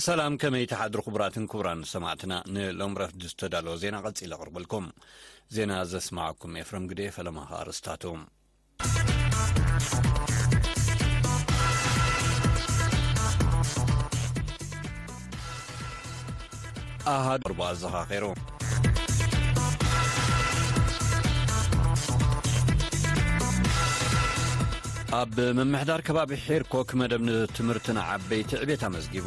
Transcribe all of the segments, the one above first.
ሰላም፣ ከመይ ትሓድሩ ክቡራትን ክቡራን ሰማዕትና? ንሎም ረፍዲ ዝተዳለወ ዜና ቀጺለ ኣቕርበልኩም። ዜና ዘስማዕኩም ኤፍረም ግደ፣ ፈለማ ኸኣ ኣርእስታቱ። ኣሃዱ ኣርባ ኣዘኻኺሩ። ኣብ ምምሕዳር ከባቢ ሒርኮክ መደብ ንትምህርቲ ንዓበይቲ ዕቤት ኣመዝጊቡ።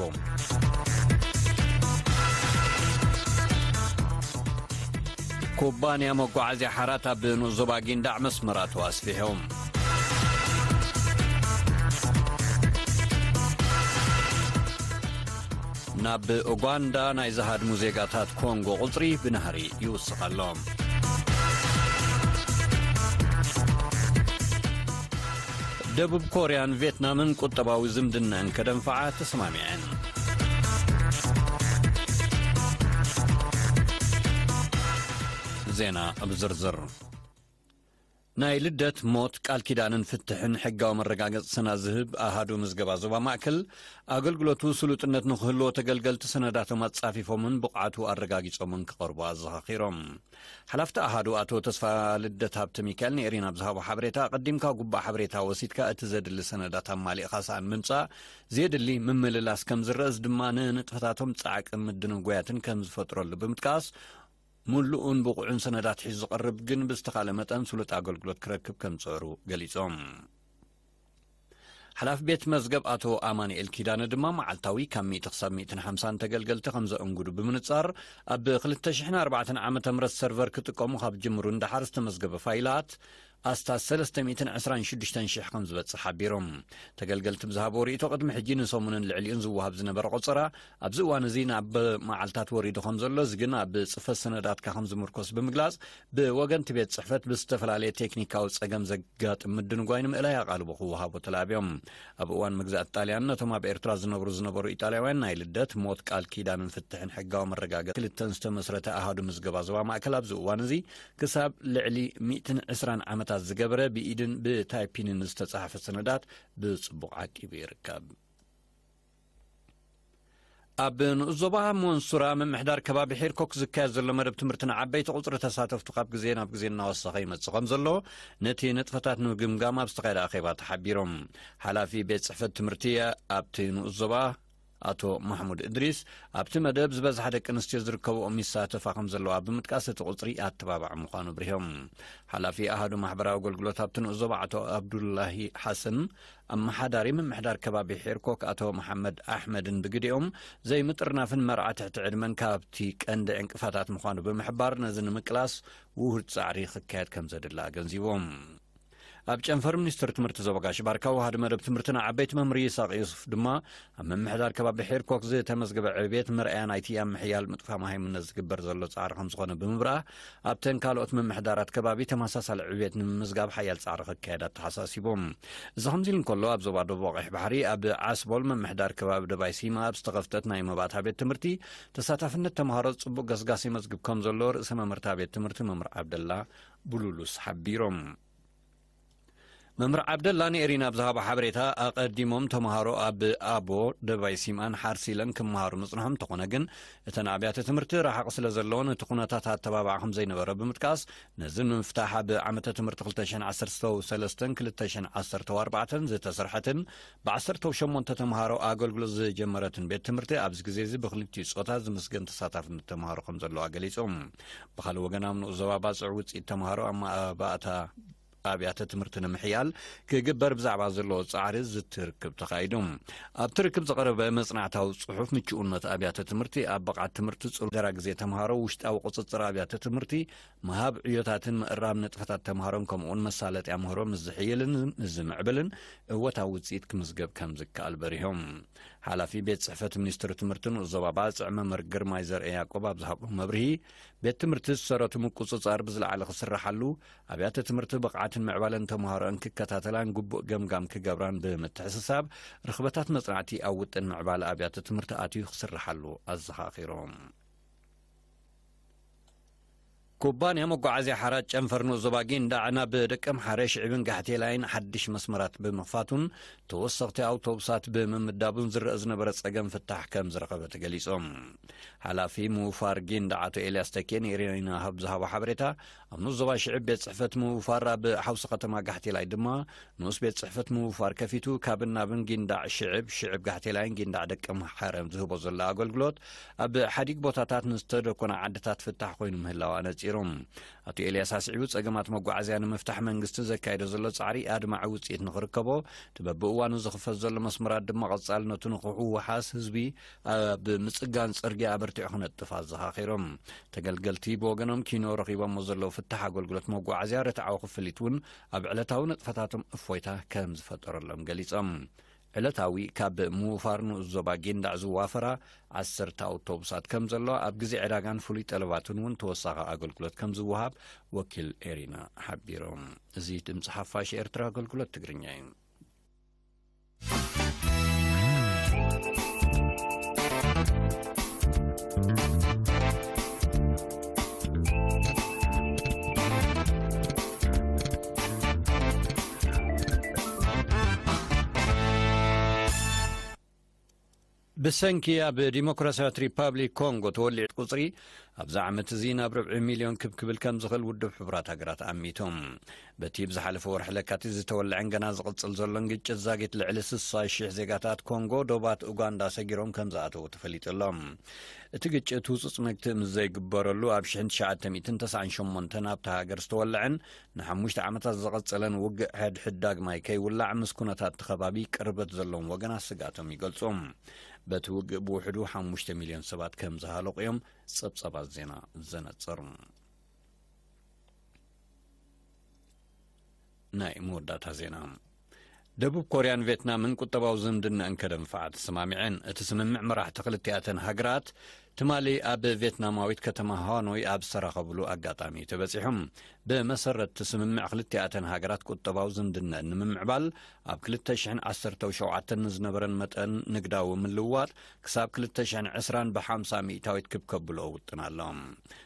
ኩባንያ መጓዓዝያ ሓራት ኣብ ንኡስ ዞባ ጊንዳዕ መስመራቱ ኣስፊሑ። ናብ ኡጋንዳ ናይ ዝሃድሙ ዜጋታት ኮንጎ ቁጽሪ ብናህሪ ይውስኽ ኣሎ። ደቡብ ኮርያን ቬትናምን ቁጠባዊ ዝምድናን ከደንፍዓ ተሰማሚዐን። ዜና ብዝርዝር። ናይ ልደት፣ ሞት፣ ቃል ኪዳንን ፍትሕን ሕጋዊ መረጋገጺ ሰነድ ዝህብ ኣሃዱ ምዝገባ ዞባ ማእከል፣ ኣገልግሎቱ ስሉጥነት ንኽህልዎ ተገልገልቲ ሰነዳቶም ኣጻፊፎምን ብቕዓቱ ኣረጋጊጾምን ክቐርቡ ኣዘኻኺሮም። ሓላፍቲ ኣሃዱ ኣቶ ተስፋ ልደት ሃብተ ሚካኤል ንኤሪና ብዝሃቦ ሓበሬታ፣ ኣቐዲምካ ጉባእ ሓበሬታ ወሲድካ እቲ ዘድሊ ሰነዳት ኣማሊእኻ ሰኣን ምምጻእ፣ ዘየድሊ ምምልላስ ከም ዝረእ፣ እዚ ድማ ንንጥፈታቶም ጻዕቂ ምድንጓያትን ከም ዝፈጥረሉ ብምጥቃስ፣ ምሉእን ብቑዕን ሰነዳት ሒዙ ዝቐርብ ግን ብዝተኻለ መጠን ስሉጥ ኣገልግሎት ክረክብ ከም ዝጸሩ ገሊጾም። ሓላፊ ቤት መዝገብ ኣቶ ኣማኑኤል ኪዳነ ድማ መዓልታዊ ካብ ሚእቲ ክሳብ ሚእትን ሓምሳን ተገልገልቲ ከም ዘእንግዱ ብምንጻር፣ ኣብ ክልተ ሽሕን ኣርባዕተን ዓመተ ምህረት ሰርቨር ክጥቀሙ ካብ ጅምሩ ንደሓር ዝተመዝገበ ፋይላት ኣስታት ሰለስተ ሚእትን ዕስራን ሽዱሽተን ሽሕ ከም ዝበጽሕ ሓቢሮም። ተገልገልቲ ብዝሃቦ ርእይቶ፣ ቅድሚ ሕጂ ንሰሙንን ልዕሊኡን ዝወሃብ ዝነበረ ቆጸራ ኣብዚ እዋን እዚ ናብ መዓልታት ወሪዱ ከም ዘሎ፣ እዚ ግን ኣብ ጽፈት ሰነዳትካ ከም ዝምርኮስ ብምግላጽ፣ ብወገን እቲ ቤት ጽሕፈት ብዝተፈላለየ ቴክኒካዊ ጸገም ዘጋጥም ምድንጓይ ንምእላይ ኣቓልቦ ክወሃቦ ተላብዮም። ኣብ እዋን መግዛእቲ ጣልያን ነቶም ኣብ ኤርትራ ዝነብሩ ዝነበሩ ኢጣልያውያን ናይ ልደት፣ ሞት፣ ቃል ኪዳንን ፍትሕን ሕጋዊ መረጋገጺ ክልተን ዝተመስረተ ኣሃዱ ምዝገባ ዞባ ማእከል ኣብዚ እዋን እዚ ክሳብ ልዕሊ ሚእትን ዕስራን ዓመታት ዝገበረ ብኢድን ብታይፒንን ዝተጻሕፈ ሰነዳት ብጽቡቕ ዓቂቡ ይርከብ። ኣብ ንኡስ ዞባ ሞንሱራ ምምሕዳር ከባቢ ሒርኮክ ዝካየድ ዘሎ መደብ ትምህርቲ ንዓበይቲ ቁጽሪ ተሳተፍቱ ካብ ግዜ ናብ ግዜ እናወሰኸ ይመጽእ ከም ዘሎ ነቲ ንጥፈታት ንምግምጋም ኣብ ዝተኻየደ ኣኼባ ተሓቢሮም። ሓላፊ ቤት ጽሕፈት ትምህርቲ ኣብቲ ንኡስ ዞባ ኣቶ ማሕሙድ እድሪስ፣ ኣብቲ መደብ ዝበዝሓ ደቂ ኣንስትዮ ዝርከብኦም ይሳተፋ ከም ዘለዋ ብምጥቃስ፣ እቲ ቁጽሪ ኣተባባዒ ምዃኑ ኣብሪሆም። ሓላፊ ኣሃዱ ማሕበራዊ ኣገልግሎት ኣብቲ ንኡስ ዞባ ኣቶ ኣብዱላሂ ሓሰን፣ ኣመሓዳሪ ምምሕዳር ከባቢ ሒርኮክ ኣቶ መሓመድ ኣሕመድን ብግዲኦም፣ ዘይምጥርናፍን መርዓ ትሕቲ ዕድመን ካብቲ ቀንዲ ዕንቅፋታት ምዃኑ ብምሕባር፣ ነዚ ንምቅላስ ውሁድ ጻዕሪ ክካየድ ከም ዘድሊ ኣገንዚቦም። ኣብ ጨንፈር ሚኒስትሪ ትምህርቲ ዞባ ጋሽ ባርካ፣ ወሃዲ መደብ ትምህርቲ ንዓበይቲ መምህር ይስሐቅ ዮሱፍ ድማ፣ ኣብ ምምሕዳር ከባቢ ሒርኮክ ዝተመዝገበ ዕብየት መርኣያ ናይቲ ኣብ ምሕያል ምጥፋእ መሃይምነት ዝግበር ዘሎ ጻዕሪ ከም ዝኾነ ብምብራህ፣ ኣብተን ካልኦት ምምሕዳራት ከባቢ ተመሳሳሊ ዕብየት ንምምዝጋብ ሓያል ጻዕሪ ክካየድ ኣተሓሳሲቦም። እዚ ከምዚ ኢሉ እንከሎ፣ ኣብ ዞባ ደቡብ ቀይሕ ባሕሪ ኣብ ዓስቦል ምምሕዳር ከባቢ ደባይ ሲማ ኣብ ዝተኸፍተት ናይ መባእታ ቤት ትምህርቲ ተሳታፍነት ተምሃሮ ጽቡቕ ገስጋስ ይመዝግብ ከም ዘሎ ርእሰ መምህርታ ቤት ትምህርቲ መምህር ዓብደላ ቡሉሉስ ሓቢሮም። መምህር ዓብደላ ንኤሪና ብዝሃቦ ሓበሬታ፣ ኣቐዲሞም ተምሃሮ ኣብ ኣቦ፣ ደባይ ሲምኣን ሓርሲለን ክመሃሩ ምጽንሖም እንተኾነ ግን፣ እተን ኣብያተ ትምህርቲ ረሓቕ ስለ ዘለወን እቲ ኩነታት ኣተባባዕ ከም ዘይነበረ ብምጥቃስ፣ ነዚ ንምፍታሕ ኣብ ዓመተ ትምህርቲ ክልተ ሽሕን ዓሰርተው ሰለስተን ክልተ ሽሕን ዓሰርተው ኣርባዕተን ዝተሰርሐትን ብዓሰርተው ሸሞንተ ተምሃሮ ኣገልግሎት ዝጀመረትን ቤት ትምህርቲ ኣብዚ ግዜ እዚ ብክልቲኡ ጾታ ዝምስገን ተሳታፍነት ተምሃሮ ከም ዘለዋ ገሊጾም። ብኻልእ ወገን ኣብ ንኡስ ዞባ ባጽዕ ውጽኢት ተምሃሮ ኣብ ማእባእታ ኣብያተ ትምህርቲ ንምሕያል ክግበር ብዛዕባ ዘለዎ ጻዕሪ ዝትርክብ ተኻይዱ። ኣብቲ ርክብ ዝቐረበ መጽናዕታዊ ጽሑፍ ምቹእነት ኣብያተ ትምህርቲ ኣብ ብቕዓት ትምህርቲ ጽሩ ደራ ግዜ ተምሃሮ ውሽጣዊ ቁጽጽር ኣብያተ ትምህርቲ ምሃብ ዕዮታትን ምእራም ንጥፈታት ተምሃሮን ከምኡውን መሳለጥያ ምህሮ ምስ ዝሕይልን ምስ ዝምዕብልን እወታዊ ውጽኢት ክምዝገብ ከም ዝከኣል በሪሆም። ሓላፊ ቤት ጽሕፈት ሚኒስትሪ ትምህርቲ ንኡስ ዞባ ባጽዕ መምህር ግርማይ ዘርአ ያዕቆብ ኣብ ዝሃቦ መብርሂ፣ ቤት ትምህርቲ ዝሰረቱ ምቁጽጻር ብዝለዓለ ክስራሓሉ፣ ኣብያተ ትምህርቲ ብቕዓትን ምዕባለን ተምሃሮን ክከታተላን ግቡእ ገምጋም ክገብራን ብምትሕስሳብ፣ ርኽበታት መጽናዕቲ ኣብ ውጥን ምዕባለ ኣብያተ ትምህርቲ ኣትዩ ክስራሓሉ ኣዘኻኺሮም። ኩባንያ መጓዓዝያ ሓራት ጨንፈር ንኡስ ዞባ ጊንዳዕ ናብ ደቀምሓረ ሽዕብን ጋሕቴላይን ሓድሽ መስመራት ብምኽፋቱን ተወሰኽቲ ኣውቶቡሳት ብምምዳቡን ዝረአ ዝነበረ ጸገም ፍታሕ ከም ዝረኸበ ተገሊጾም። ሓላፊ ምውፋር ጊንዳዕ ኣቶ ኤልያስ ተኬ ንኤሬና ኣብ ዝሃቦ ሓበሬታ፣ ኣብ ንኡስ ዞባ ሽዕብ ቤት ጽሕፈት ምውፋር ኣብ ሓውሲ ከተማ ጋሕቴላይ ድማ ንኡስ ቤት ጽሕፈት ምውፋር ከፊቱ ካብን ናብን ጊንዳዕ ሽዕብ፣ ሽዕብ ጋሕቴላይን ጊንዳዕ ደቀምሓረን ዝህቦ ዘሎ ኣገልግሎት ኣብ ሓዲግ ቦታታት ንዝተደኮና ዓድታት ፍታሕ ኮይኑ ምህላው ኣነጺሮም። ኣቶ ኤልያስ ኣስዒቡ ጸገማት መጓዓዝያ ንምፍታሕ መንግስቲ ዘካየዶ ዘሎ ጻዕሪ ኣድማዒ ውጽኢት ንኽርከቦ እቲ በብእዋኑ ዝኽፈት ዘሎ መስመራት ድማ ቀጻልነቱ ንኽውሓስ ህዝቢ ኣብ ምጽጋን ጽርግያ ኣበርቲዑ ክነጥፍ ኣዘኻኺሮም። ተገልገልቲ ብወገኖም ኪኖ ረኺቦሞ ዘለዉ ፍታሕ ኣገልግሎት መጓዓዝያ ርትዓዊ ክፍሊት እውን ኣብ ዕለታዊ ንጥፈታቶም እፎይታ ከም ዝፈጠረሎም ገሊጾም። ዕለታዊ ካብ ምውፋር ንኡስ ዞባ ጊንዳዕ ዝዋፈራ ዓሰርተ ኣውቶቡሳት ከም ዘሎ ኣብ ግዜ ዕዳጋን ፍሉይ ጠለባትን እውን ተወሳኺ ኣገልግሎት ከም ዝወሃብ ወኪል ኤሪና ሓቢሮም። እዚ ድምፂ ሓፋሽ ኤርትራ ኣገልግሎት ትግርኛ እዩ። ብሰንኪ ኣብ ዲሞክራሲያዊት ሪፓብሊክ ኮንጎ ተወሊዑ ቁጽሪ ኣብዚ ዓመት እዚ ናብ ርብዒ ሚልዮን ክብ ክብል ከም ዝኽእል ውድብ ሕቡራት ሃገራት ኣሚቶም። በቲ ብዝሓለፈ ወርሒ ለካቲት ዝተወልዐን ገና ዝቕጽል ዘሎን ግጭት ዛጊት ልዕሊ ስሳ ሽሕ ዜጋታት ኮንጎ ዶባት ኡጋንዳ ሰጊሮም ከም ዝኣተዉ ተፈሊጡ ኣሎ። እቲ ግጭት ህጹጽ መግትኢ ምስ ዘይግበረሉ ኣብ ሽሕን ትሽዓተ ሚእትን ተስዓን ሸሞንተን ኣብታ ሃገር ዝተወልዐን ንሓሙሽተ ዓመታት ዝቐጸለን ውግእ ሕድሕድ ዳግማይ ከይውላዕ ምስ ኩነታት እቲ ከባቢ ቅርበት ዘለዎም ወገናት ስግኣቶም ይገልጹ። በቲ ውግእ ብውሕዱ ሓሙሽተ ሚልዮን ሰባት ከም ዝሃለቑ እዮም ጸብጻባት ዜና ዘነጽር። ናይ መወዳእታ ዜና። ደቡብ ኮርያን ቬትናምን ቁጠባዊ ዝምድነአን ከደንፍዓ ተሰማሚዐን። እቲ ስምምዕ መራሕቲ ክልቲኣተን ሃገራት ትማሊ ኣብ ቬትናማዊት ከተማ ሃኖይ ኣብ ዝተራኸብሉ ኣጋጣሚ ተበጺሖም። ብመሰረት እቲ ስምምዕ ክልቲኣተን ሃገራት ቁጠባዊ ዝምድነአን ንምምዕባል ኣብ ክልተ ሽሕን ዓሰርተ ሸውዓተን ንዝነበረን መጠን ንግዳዊ ምልውዋጥ ክሳብ ክልተ ሽሕን ዕስራን ብሓምሳ ሚእታዊት ክብ ከብልኦ ውጥን ኣሎ።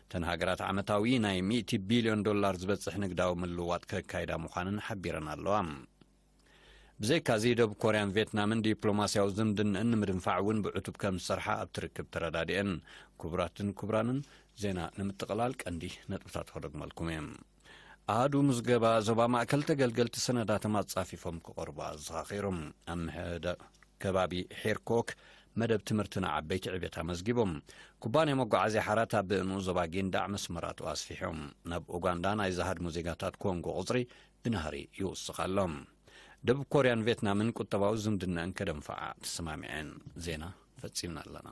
እተን ሃገራት ዓመታዊ ናይ ሚእቲ ቢልዮን ዶላር ዝበጽሕ ንግዳዊ ምልውዋጥ ከካይዳ ምዃነን ሓቢረን ኣለዋ። ብዘይካዚ ደቡብ ኮርያን ቬትናምን ዲፕሎማስያዊ ዝምድነአን ንምድንፋዕ እውን ብዕቱብ ከም ዝሰርሓ ኣብቲ ርክብ ተረዳዲአን። ክቡራትን ክቡራንን ዜና ንምጥቕላል ቀንዲ ነጥብታት ክደግመልኩም እየ። ኣሃዱ ምዝገባ ዞባ ማእከል ተገልገልቲ ሰነዳቶም ኣጻፊፎም ክቐርቡ ኣዘኻኺሮም። ኣብ ምሕደ ከባቢ ሄርኮክ መደብ ትምህርቲ ንዓበይቲ ዕቤት ኣመዝጊቦም። ኩባንያ መጓዓዝያ ሓራት ኣብ ንኡስ ዞባ ጊንዳዕ መስመራቱ ኣስፊሖም። ናብ ኡጋንዳ ናይ ዝሃድሙ ዜጋታት ኮንጎ ቁጽሪ ብናህሪ ይውስኽ ኣሎ። ደቡብ ኮርያን ቬትናምን ቁጠባዊ ዝምድነአን ከደንፍዓ ተሰማሚዐን። ዜና ፈጺምና ኣለና።